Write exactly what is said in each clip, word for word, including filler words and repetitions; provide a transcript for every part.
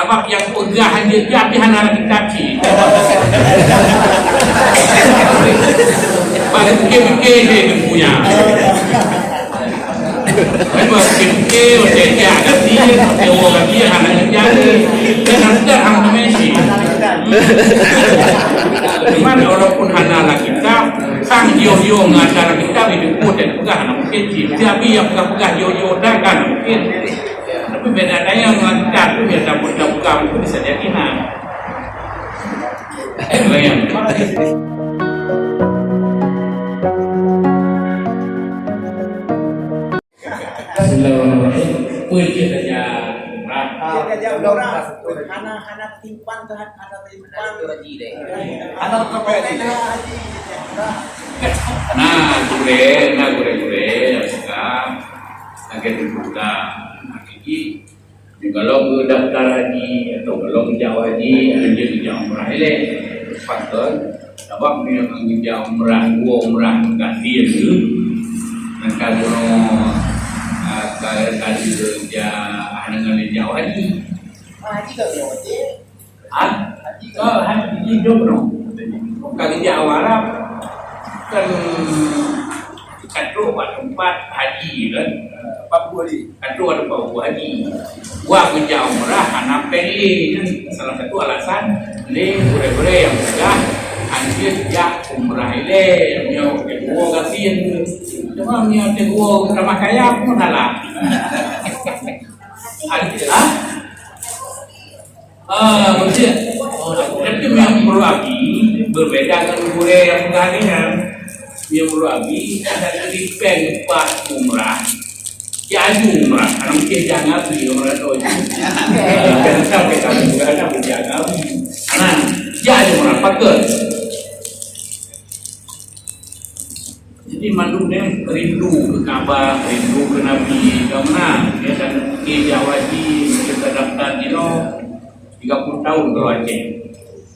Bak nyang peugah hanjeuet jak pih hana kitab cit. Bak pikir-pikir je dia punya. Bak pikir-pikir, oke, jak ganti, oke, oh, ganti, hana kerja ni. Dan harus dah hang kemesi. Cuman walaupun hana lah kitab, sang yo-yo ngajar kitab itu pun dan peugah hana mungkin cit. Tapi yang peugah-peugah yo-yo dah kan mungkin. Tapi beda daya ngon kitab tu, biasa buka-buka tu bisa jadi nah. Lain. Bismillahirrahmanirrahim. Puji saja. Hana, hana timpang, hana timpang. Hana timpang. Nah, gurée, nah, gurée-gurée, ya, sekarang. Lagi dibuka. Nah, gigi. Kalau geu daftar haji atau kalau geujak haji, hanjeuet geujak umrah ilée. Pakon? Sabab meunyoe geujak umrah, dua umrah gasien tu, maka geunoe, ah, ka, ka geujak, ah, deungon geujak haji. Haji ka geujak haji? Ha? Haji ka, haji jih jok noh. Ka geujak awak Arab. Kan Ka trok bak teumpat haji kan. Empat puluh hari. Ka trok bak teumpat haji. Wah geujak umrah hana péng lé kan. Salah satu alasan lé gurée-gurée nyang peugah hanjeuet jak umrah ilée. Meunyoe teungoh gasien tu. Cuma meunyoe teungoh tamah kaya pun salah. Ada, ha? Ah, betul. Tapi meunyoe meureuloh abi, beubeda ngon gurée nyang peugah nyan. Meunyoe meureuloh abi, ada di péng pat umrah. Dia aju umrah, karena mungkin jangan abi umrah tu. Kan sampai kamu bukan ada jangan abi. Nah, dia aju umrah, pakon. Jadi mandum nyan rindu keu Ka'bah, rindu keu Nabi, ka meunan. Ya, dan di Jawa ji, kita daftar jinoe tiga puluh tahun kalau Aceh.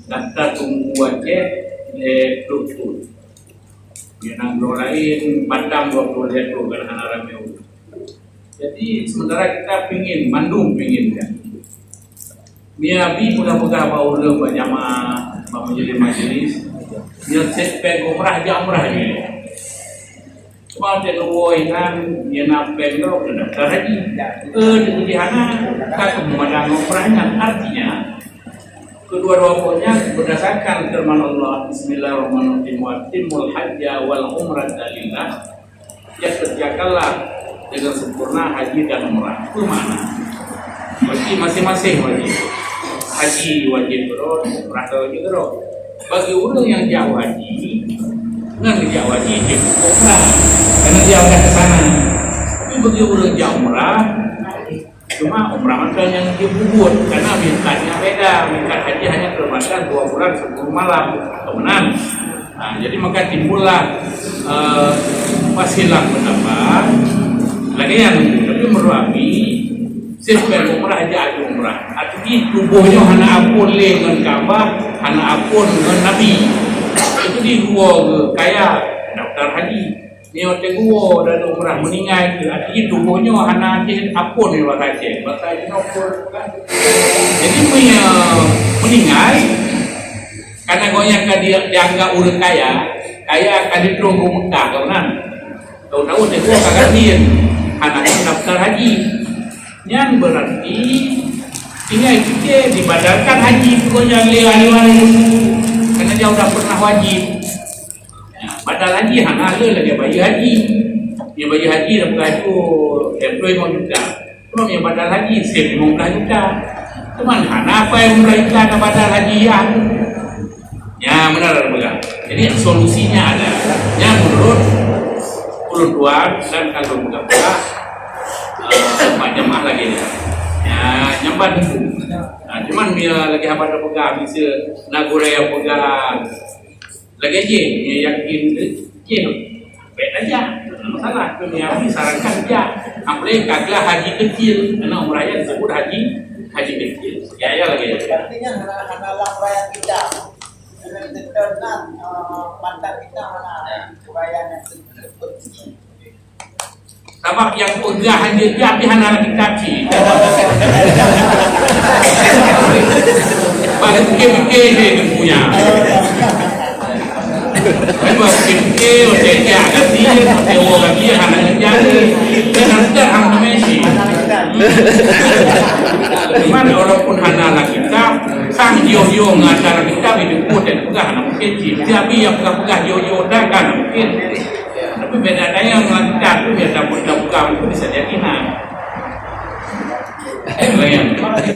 Daftar tunggu Aceh, eh, dua puluh tahun. Ya, nanggroe lain, Batam dua puluh lhèe tahun, kan hana ramé ureueng. Jadi, sementara kita pingin, mandum pingin kan. Meunyoe abi peugah-peugah bak ureueng, bak jamaah, bak majelis-majelis, nyoe sép péng umrah, jak umrah jih. Cuma watèe geuwoe inan, nyan na péng droe keu daftar haji. Eh, di hana, ka teumandang umrah nyan. Artinya, kedua-dua pokoknya berdasarkan firman Allah, "Bismillahirrahmanirrahim. Wa atimul hajja wal umrata lillah." Ya, kerjakanlah dengan sempurna haji dan umrah. Itu makna. Berarti masing-masing wajib. Haji wajib droe, umrah wajib droe. Bagi ureueng nyang jak haji, ngon jak haji, dia umrah. Karena dia akan ke sana. Tapi bagi ureueng jak umrah, cuma umrah mantong nyang jipeubuet, karena mikatnya beda. Mikat haji hanya terbatas dua bulan sepuluh malam. Atau meunan. Ha, jadi maka timbullah, eh, persilang pendapat. Lagèe nyan, tapi meunurot ami, sép péng umrah jak umrah. Artinya tuboh nyoe hana aphôn lé ngon Ka'bah, hana aphôn ngon Nabi. Itu di luwa kaya daftar haji. Nyoe watèe geuwoe dari umrah meuninggai keuh, artinya tuboh nyoe hana jih aphôn nibak Aceh. Bahasa jinoe phôn kan. Jadi meunyoe meuninggai, karena gobnyan ka di-, dianggap ureueng kaya, kaya ka ditrôn u Mekah, ka meunan. Tahu-tahu watèe geuwoe ka gasien, hana daftar haji. Nyan berarti tinggai pike dibadalkan haji gobnyan lé ahli waréh. Karena dia udah pernah wajib. Ya, badal haji hana le lagèe bayeue haji. Nyang bayeue haji dah peugah tu, eh, dua puluh lima juta. Kalau nyang badal haji, sép lima belas juta. Cuman hana apa nyang lima belas juta ka badal haji ya. Ya, benar peugah. Jadi solusinya ada. Ya, menurut ulôn tuan dan kalau peugah-peugah, eh, banyak mah lagi ya. Ya, nyambat tu. Nah, cuman dia lagi apa dah peugah, bisa nak gurée peugah. Lagèe jih, nyang yakin jih, bèk tajak. Masalah tu nyang disarankan jak. Apalagi ka glah haji kecil, karena umrah nyan disebut haji, haji kecil. Ya, ya, lagèe jih. Artinya hana, hana lam raya kita. Dengan ketentuan, eh, mata kita hana raya yang kecil. Sabab nyang peugah hanjeuet jak pih hana lam kitab cit. Pikir-pikir je dia punya. Memang pikir-pikir, otak dia kasi, otak orang dia hana jadi. Dan nanti hang kemesi. Cuman walaupun hana lah kitab, sang yo-yo ngata lah kitab itu pun dan pegang hana mungkin cik. Tapi yang pegang-pegang yo-yo dan kan mungkin. Tapi beda daya ngon kitab tu biasa